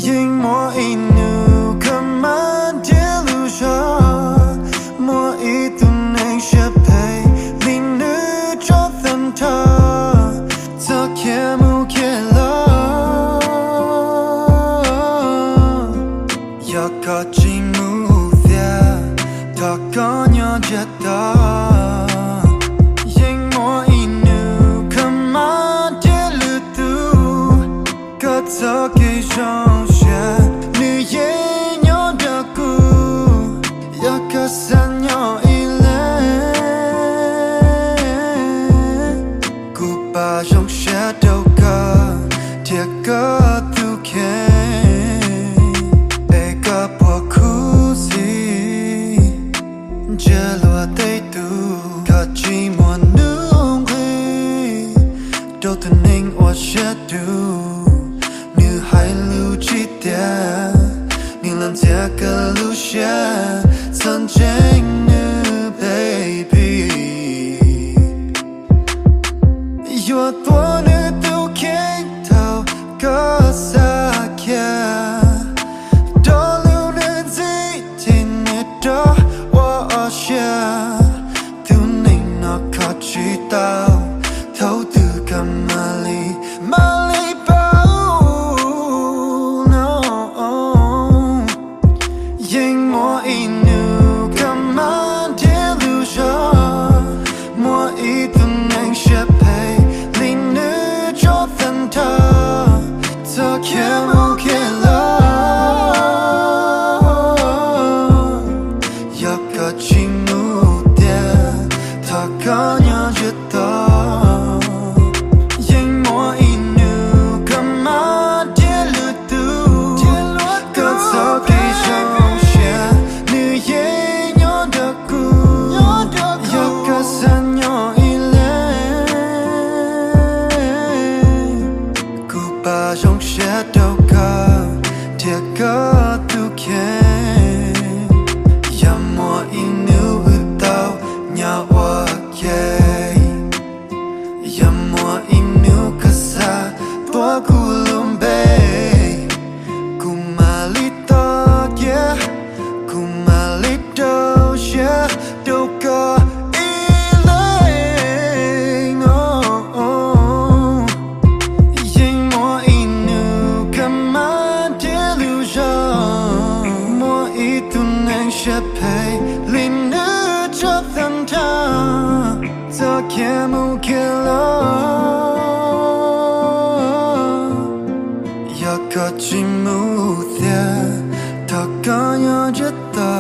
Yeej muaj ib nub koj mas ntiab lub zog, muaj ib tug neeg siab phem li nws tso tag nrho, txhob khiav mus khiav los. Yog koj tsis mus thiab, thov koj nyob ntsiag to. Yeej muaj ib nub koj mas ntiab lwm tus, koj txoj kev zoo siab nws yeej nyob nrog kuv. Yog koj xav nyob ib leeg, kuv pab zoo siab rau koj, thiab koj tus kheej, es koj puas khuv xim ntsia luag tej tug. Koj tsis muaj nuj nqis rau tus neeg uas siab dug, nws hais lus tsis tiag, nws los ntxias koj lub siab, txhob ntseeg nws baby. Yuav tua nws tus kheej thaum koj xav khiav, rov lub nws ntxim ces nws rov ua sia. Tus neeg no kho tsis tau, thaum twg koj mam li, mam li paub no. Yeej muaj ib nub koj mas ntiab lub zog, muaj ib tug neeg siab phem li nws tso tag nrho, txhob khiav mus khiav los. Yog koj tsis mus thiab, thov koj nyob ntsiag to. Yeej muaj ib nub koj mas ntiab lwm tus, koj txoj kev zoo siab nws yeej nyob nrog kuv. Yog koj xav nyob ib leeg, kuv pab zoo siab rau koj, thiab koj tus kheej. Yog muaj ib hnub wb tau nyob ua ke, yog muaj ib hnub koj xav tuav kuv lub npe, kuv mam li tos cia, kuv mam li rau siab rau koj ib leeg no. Yeej muaj ib hnub koj mas ntiab lub zog, muaj ib tug neeg siab phem li nws tso tag nrho, txhob khiav mus khiav los. Yog koj tsis mus thiab, thov koj nyob ntsiag to.